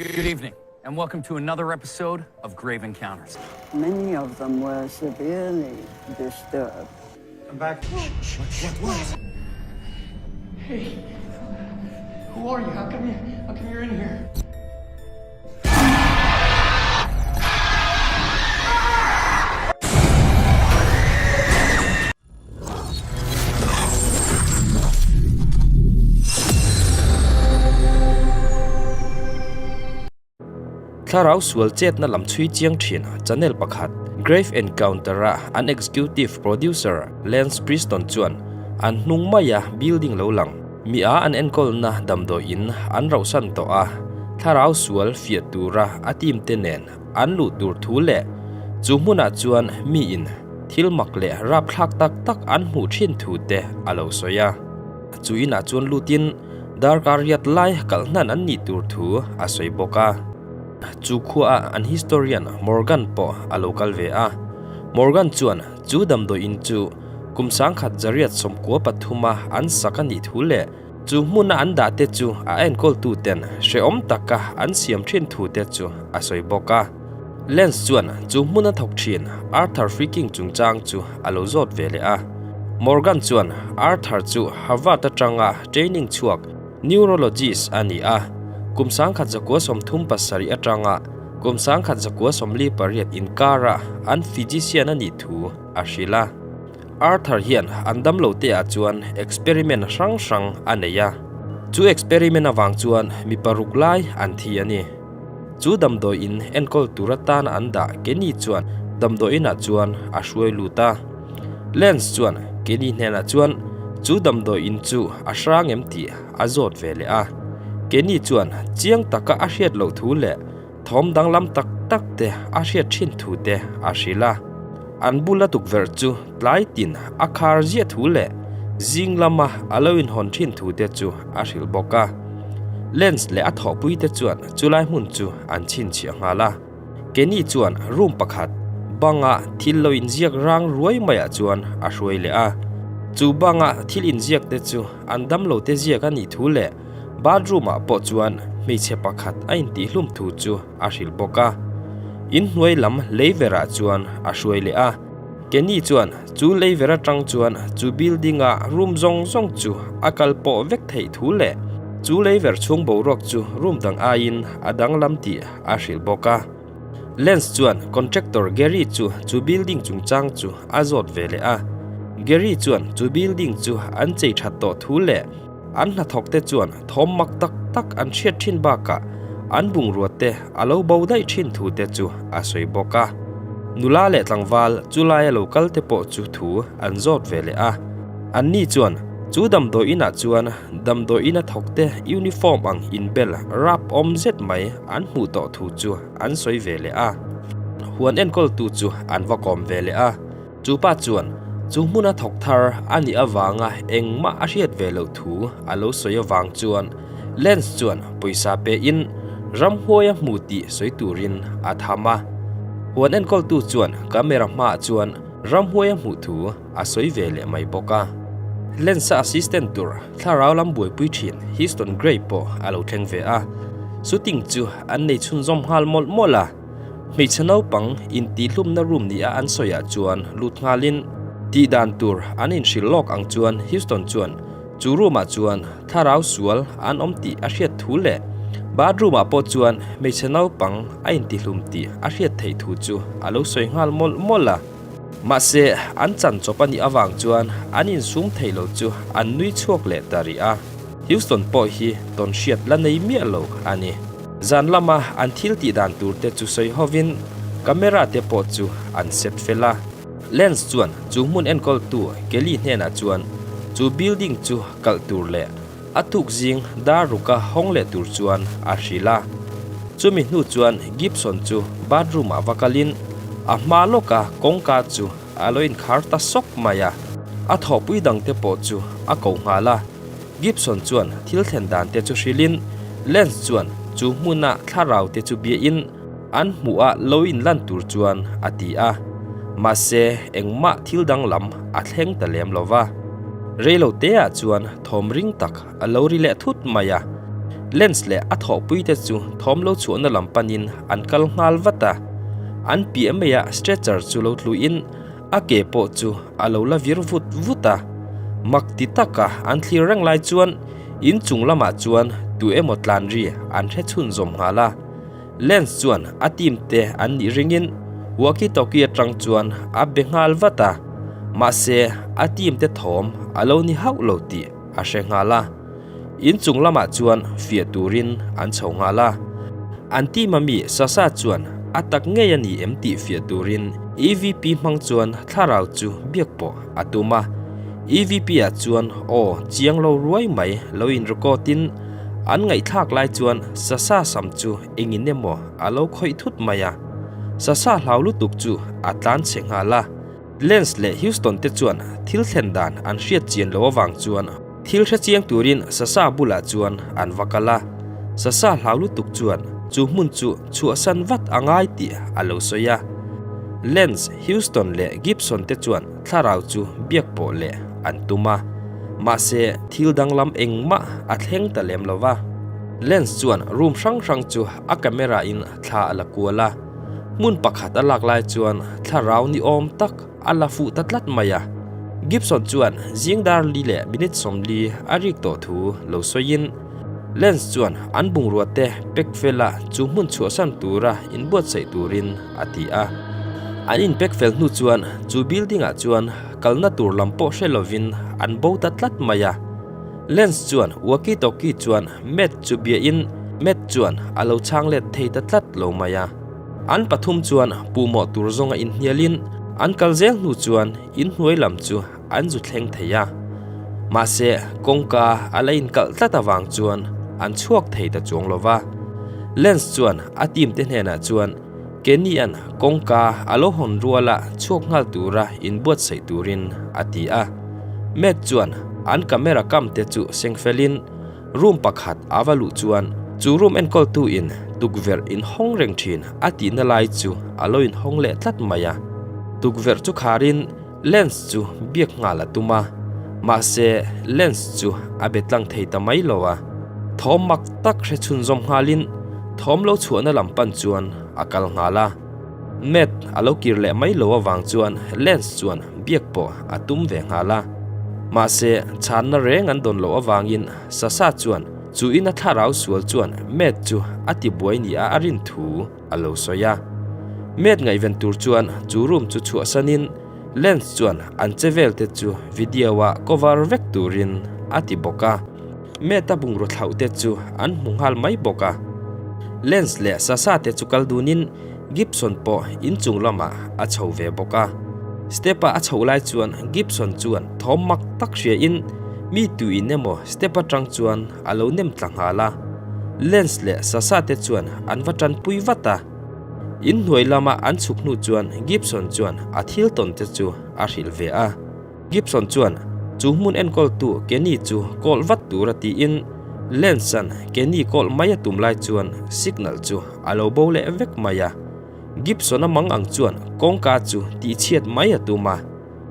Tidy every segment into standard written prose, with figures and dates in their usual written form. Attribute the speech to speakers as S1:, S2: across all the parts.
S1: Good evening and welcome to another episode of Grave Encounters.
S2: Many of them were severely disturbed.
S3: Come back. What, what, what?
S4: Hey, who are you? How come you, how come you're in here?
S5: Thlarau sual chetna lam chhui chiang thin channel pakhat Grave Encounter-a an executive producer Lance Priston chuan an hnung maia building lo lang mi a an enkawlna damdawiin an rauhsan tawh a, thlarau sual fiah tura a team te nen an luh tur thu leh chu hmunah chuan miin thil mak leh rapthlak tak tak an hmuh thin thu te a lo sawi a. Chu inah chuan lutin darkar riat lai kalh hnan an nih tur thu a sawi bawk a. Chu khuaah an historian Morgan pawh a lo kal ve a. Morgan chuan chu damdawi in chu kum sangkhat zariat 13 a an sak a nih thu leh chu hmuna an dah te chu a enkawltu ten hrehawm taka an siam thin thu te chu a sawi bawk a. Lance chuan chu hmuna thawk thin Arthur Freaking chungchang chu a lo zawt ve leh a. Morgan chuan Arthur chu Harvard atanga training chhuak neurologist a ni a, kum 1937 atanga kum 1948 inkara an physician a nih thu a hrilh a. Arthur hian an damlo te ah chuan experiment hrang hrang a nei a, chu experiment avang chuan mi paruk lai an thi a ni. Chu damdawi in enkawl tur atan an dah Kenny chuan damdawi inah chuan a hruai lut a. Lance chuan Kenny hnenah chuan chu damdawi in chu a hrang em tih a zawt ve leh a. Kenny chuan chiang taka a hriat loh thu leh thawm danglam tak tak te a hriat thin thu te a hrilh a. An bula tukverh chu tlai tin a khar ziah thu leh zing lama a lo inhawn thin thu te chu a hrilh bawk a. Lens leh a thawhpui te chuan chulai hmun chu an chhinchhiah nghal a. Kenny chuan room pakhat banga thil lo inziak rang ruai maiah chuan a hruai leh a. Chu banga thil inziak te chu an damlo te ziak a nih thu leh bathroom ah pawh chuan hmeichhe pakhat a intihhlum thu chu a hrilh bawk a. Inhnuai lam leiverah chuan a hruai leh a. Kenny chuan chu leiver atang chuan chu building a room zawng zawng chu a kal pawh vek theih thu leh chu leiver chhung boruak chu room dang aiin a danglam tih a hrilh bawk a. Lance chuan contractor Gary chu chu building chungchang chu a zawt ve leh a. Gary chuan chu building chu an chei that tawh thu leh An hnathawk te chuan thawm mak tak tak an hriat thin bakah an bungrua te a lo bo daih thin thu te chu a sawi bawk a. Nula leh tlangval chu laia lo kal te pawh chu thu an zawt ve leh a. Anni chuan chu damdawi inah chuan damdawi ina thawk te uniform ang inbel rap awm zet mai an hmuh tawh thu chu an sawi ve leh a. Huan enkawltu chu an va kawm ve leh a. Chu pa chuan chu hmuna thawk thar a nih avanga engmah a hriat ve loh thu a lo sawi avang chuan Lance chuan pawisa pein ramhuai a hmu tih sawi turin a tham a. Huan enkawltu chuan camera hmaah chuan ramhuai a hmuh thu a sawi ve leh mai bawk a. Lance-a assistant tur thlarau lam buaipui thin Houston Gray pawh a lo thleng ve a. Shooting chu an nei chhunzawm nghal mawlh mawlh a. Hmeichhe naupang intihhlumna room nia an sawiah chuan lut nghalin tih dan tur an inhrilh lawk ang chuan Houston chuan chu room-ah chuan thlarau sual an awm tih a hriat thu leh bathroom-ah pawh chuan hmeichhe naupang a intihlum tih a hriat theih thu chu a lo sawi nghal mawlh mawlh a. Mahse, an chan chawp a nih avang chuan an insum theih lo chu an nui chhuak leh ta rih a. Houston pawh hi tawn hriat la nei miah lo a ni. Zan lama an thil tih dan tur te chu sawi hovin camera te pawh chu an set fel a. Lance chuan chu hmun enkawltu Kelly hnenah chuan chu building chu kalh tur leh a tuk zing dar ruka hawng leh tur chuan a hrilh a. Chumi hnu chuan Gibson chu bathroom ah va kalin a hma lawka kawngka chu a lo inkhar ta sawk mai a. A thawhpui dangte pawh chu a ko nghal a. Gibson chuan thil thlen dan te chu hrilhin Lance chuan chu hmuna thlarau te chu biain an hmuh a lo inlan tur chuan a ti a. Mahse engmah thil danglam a thleng ta lem lo va. Reilo teah chuan thawm ring tak a lo ri leh thut mai a. Lens leh a thawhpuite chu thawm lo chhuahna lam panin an kal nghal vat a. An piah maiah stretcher chu lo tluin a ke pawh chu a lo la vir vut vut a. Mak ti taka an thlir reng lai chuan in chung lamah chuan tu emaw tlan ri an hre chhun zawm nghal a. Lens chuan a team te an nih ringin walkie talkie atang chuan a be nghal vat a, mahse a team te thawm a lo ni hauh lo tih a hre nghal a. In chung lamah chuan fiah turin an chho nghal a. An team a mi Sasha chuan a tak ngei a ni em tih fiah turin EVP hmang chuan thlarau chu biak pawh a tum a. EVP ah chuan aw chiang lo ruai mai lo in record in An ngaihthlak lai chuan Sasa sam chu engin emaw a lo khawih thut mai a. Sasa hlau lutuk chu a tlan chhe nghal a. Lance leh Houston te chuan thil thlen dan an hriat chian loh avang chuan thil hre chiang turin Sasa bulah chuan an va kal a. Sasa hlau lutuk chuan chu hmun chu chhuahsan vat a ngai tih a lo sawi a. Lance, Houston leh Gibson te chuan thlarau chu biak pawh leh an tum a. Mahse, thil danglam engmah a thleng ta lem lo va. Lens chuan room hrang hrang chu a camera in thla a la kual a. Hmun pakhat a lak lai chuan thlarau ni awm tak a la fuh ta tlat mai a. Gibson chuan zing dar li leh minute 40 a rik tawh thu lo sawiin, Lens chuan an bungrua te pack fela chu hmun chhuahsan tura inbuatsaih turin a ti a. An in pack fel hnu chuan chu building ah chuan kalna tur lam pawh hre lovin an bo ta tlat mai a. Lens chuan walkie talkie chuan Matt chu biahin Matt chuan a lo chhang let thei ta tlat lo mai a. An pathum chuan puhmawh tur zawnga inhnialin an kal zel hnu chuan inhnuai lam chu an zu thleng thei a. Mahse kawngka a la inkalh tlat avang chuan an chhuak thei ta chuang lo va. Lens chuan a team te hnenah chuan Kenny-a'n kawngka a lo hawn ruala chhuak nghal tura inbuatsaih turin a ti a. Matt chuan an camera kam te chu seng felin room pakhat a va luh chuan chu room enkawltu in tukverh inhawng reng thin a tihna lai chu a lo inhawng leh tlat mai a. Tukverh chu kharin lens chu biak nghal a tum a, mahse lens chu a be tlang thei ta mai lo a. Thawm mak tak hre chhunzawm nghalin thawm lo chhuahna lam pan chuan a kal nghal a. Matt a lo kir leh mai lo avang chuan lens chuan biak pawh a tum ve nghal a. Mahse chhanna reng an dawn loh avangin Sasha chuan chu ina thlarau sual chuan Matt chu a tibuai nia a rin thu a lo sawi a. Matt ngaihven tur chuan chu room chu chhuahsanin Lens chuan an che vel te chu video ah cover vek turin a ti bawk a. Matt-a bungraw thlauh te chu an hmu nghal mai bawk a. Lens leh Sasha te chu kal dunin Gibson pawh inchung lamah a chho ve bawk a. Step-a a chhoh lai chuan Gibson chuan thawm mak tak hriain mi tuin emaw step atang chuan a lo nem tla nghal a. Lens leh Sasha te chuan an va tanpui vat a. Inhnuai lama an chhuk hnu chuan Gibson chuan a thil tawn te chu a hrilh ve a. Gibson chuan chu hmun enkawltu Kenny chu call vat tura tiin Lance-a'n Kenny call mai a tum lai chuan signal chu a lo bo leh vek mai a. Gibson-a mang ang chuan kawngka chu tihchhiat mai a tum a.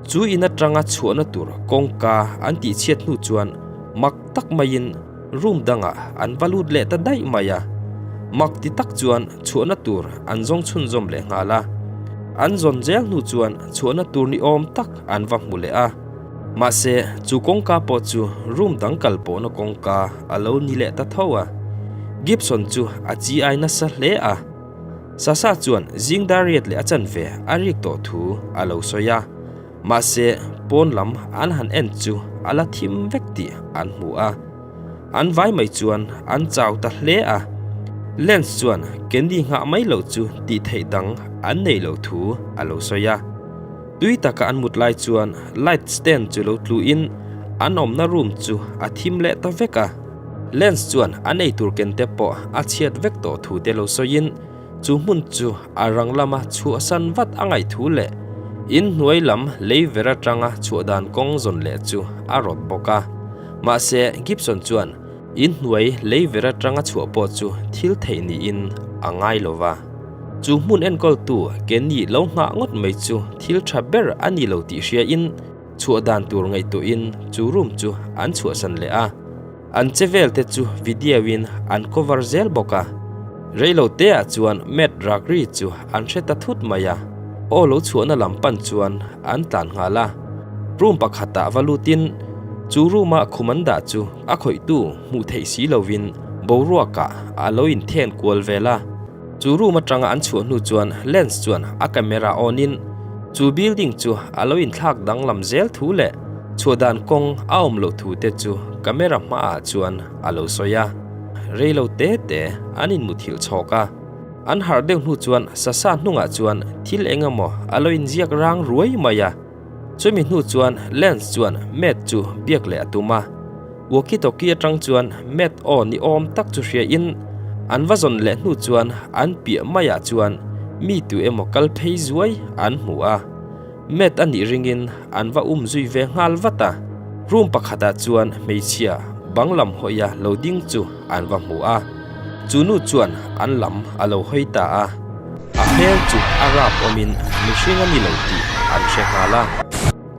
S5: Chu in atanga chhuahna tur kawngka an tihchhiat hnu chuan mak tak maiin room dangah an va lut leh ta daih mai a. Mak ti tak chuan chhuahna tur an zawng chhunzawm leh nghal a. An zawn zel hnu chuan chhuahna tur ni awm tak an va hmu leh a. Mahse, chu kawngka pawh chu room dang kal pawhna kawngka a lo ni leh ta tho a. Gibson chu a chi ai nasa hle a. Sasha chuan zing dar riat leh a chanve a rik tawh thu a lo sawi a, mahse pawn lam an han en chu a la thim vek tih an hmu a. An vai mai chuan an chau ta hle a, Lance chuan Candy nghah mai loh chu tih theih dang an neih loh thu a lo sawi a. Tui taka an mut lai chuan light stand chu lo tluin an awmna room chu a thim leh ta vek a. Lance chuan an eitur ken te pawh a chhiat vek tawh thu te lo sawiin chu hmun chu a rang lama chhuahsan vat a ngaih thu leh in hnuai lam lei ver atanga chhuah dan kawng zawn leh chu a rawt bawk a. Mahse, Gibson chuan in hnuai lei ver atanga chhuah pawh chu thil theih niin a ngai lo va. Chu hmun enkawltu Kenny lo nghah ngawt mai chu thil tha ber a ni lo tih hriain chhuah dan tur ngaihtuahin chu room chu an chhuahsan leh a. An che vel te chu video in an cover zel bawk a. Reilo te ah chuan Matt rak ri chu an hre ta thut mai a. Aw lo chhuahna lam pan chuan an tlan nghal a. Room pakhat ah va lut in chu room a khum an dah chu a khawihtu hmuh theih si lovin boruak ah a lo inthen kual vel a. Chu room atanga an chhuah hnu chuan lens chuan a camera on in chu building chu a lo inthlak danglam zel thu leh chhuah dan kawng a awm loh thu te chu camera hmaah chuan a lo sawi a. Rei lo te te an inmuthilh chhawk a. An harh deuh hnu chuan sasa hnungah chuan thil eng emaw a lo inziak rang ruai mai a. Chumi hnu chuan Lance chuan Matt chu biak leh a tum a. Walkie-talkie atang chuan Matt aw ni awm tak chu hria in an va zawn leh hnu chuan an piah maiah chuan mi tu emaw kal phei zuai an hmu a. Matt a nih ringin an va um zui ve nghal vat a. Room pakhatah chuan hmeichhia bang lam hawia lo ding chu an va hmu a. Chu nu chuan an lam a lo hawi ta a. A hmel chu a rap awmin mihring a ni lo tih an hre nghal a.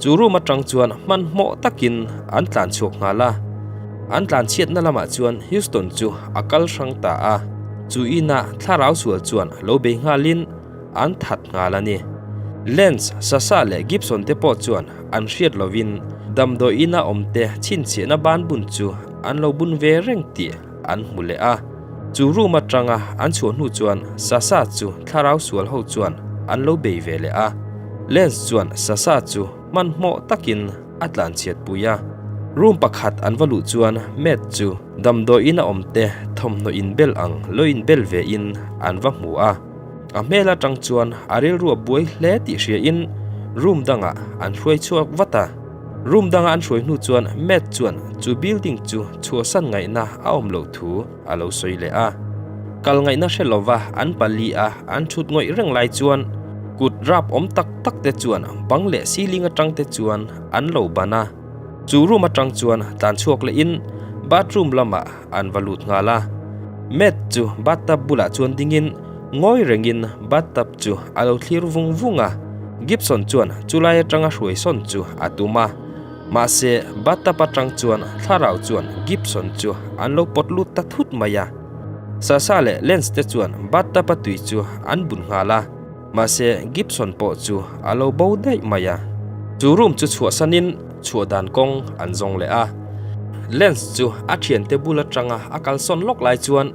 S5: Chu room atang chuan hmanhmawh takin an tlan chhuak nghal a. An tlan chhiatna lamah chuan Houston chu a kal hrang ta a. Chu inah thlarau sual chuan lo bei nghalin an that nghal a ni. Lance, Sasha leh Gibson te pawh chuan an hriat lovin damdawi ina awmte chhinchhiahna ban bun chu an lo bun ve reng tih an hmu leh a. Chu room atanga an chhuah hnu chuan Sasha chu thlarau sual ho chuan an lo bei ve leh a. Lance chuan Sasha chu hmanhmawh takin a tlanchhiat pui a. Room pakhat an va luh chuan Matt chu damdawi ina awmte thawmhnaw inbel ang lo inbel ve in an va hmu a. A hmel atang chuan a rilru a buai hle tih hria in room dangah an hruai chhuak vat a. Room danga an hruai hnu chuan Matt chuan chu building chu chhuahsan ngaihna a awm loh thu a lo sawi leh a. Kal ngaihna hre lova an pali a an thut ngawih reng lai chuan kut rap awm tak tak te chuan bang leh ceiling atang te chuan an lo ban a. Chu room atang chuan tlan chhuak leh in bathroom lamah an va lut nghal a. Matt chu bathtub bulah chuan dingin ngawi rengin bathtub chu a lo thlir vung vung a. Gibson chuan chulai atanga hruai sawn chu a tum a. Mahse bathtub atang chuan thlarau chuan Gibson chu an lo pawt lut ta thut mai a. Sasha leh Lance te chuan bathtub a tui chu an bun nghal a. Mahse, Gibson pawh chu a lo bo daih mai a. Chu room chu chhuahsanin chhuah dan kawng an zawng leh a. Lance chu a thiante bul atanga a kalsawn lawk lai chuan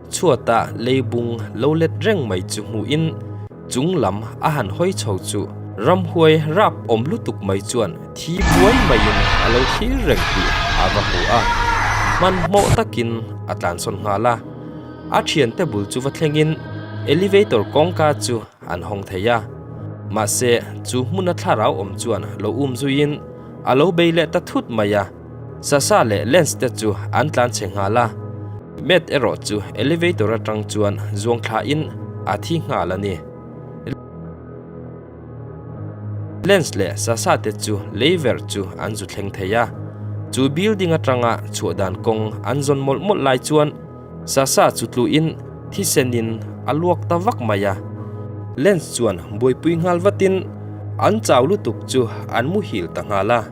S5: chhuatah leibung lo let reng mai chu hmuhin chung lam a han hawi chho chu ramhuai rap awm lutuk mai chuan thi buai maiin a lo thlir reng tih a va hmu a. Hmanhmawh takin a tlansawn nghal a. A thiante bul chu va thlengin elevator kawngka chu an hawng thei a. Mahse, chu hmuna thlarau awm chuan lo um zuiin a lo bei leh ta thut mai a. Sasha leh Lance te chu an tlan chhe nghal a. Matt erawh chu elevator atang chuan zuang thlain a thi nghal a ni. Lance leh Sasha te chu leiver chu an zu thleng thei a. Chu building atanga chhuah dan kawng an zawn mawlh mawlh lai chuan Sasha chu tluin thisenin a luak ta vak mai a. Lance chuan buaipui nghal vatin an chau lutuk chu an muhil ta nghal a.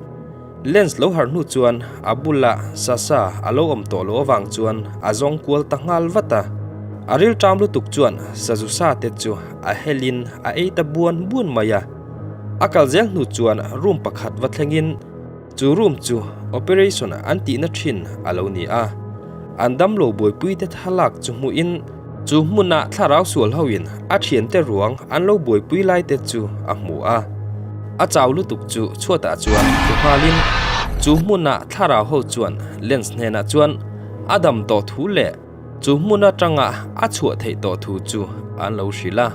S5: Lance lo harh hnu chuan a bulah Sasha a lo awm tawh loh avang chuan a zawng kual ta nghal vat a. A rilṭam lutuk chuan Sazusa te chu a helin a ei ta buan buan mai a. A kal zel hnu chuan room pakhat va thlengin chu room chu operation an tihna thin a lo ni a. An damlo buaipuite thlalak chu hmuhin chu hmuna thlarau sual hoin a thiante ruang an lo buaipui laite chu a hmu a. A chau lutuk chu chhuatah chuan thu nghalin chu hmuna thlarau ho chuan Lance hnenah chuan a dam tawh thu leh chu hmun atanga a chhuah theih tawh thu chu an lo hrilh a.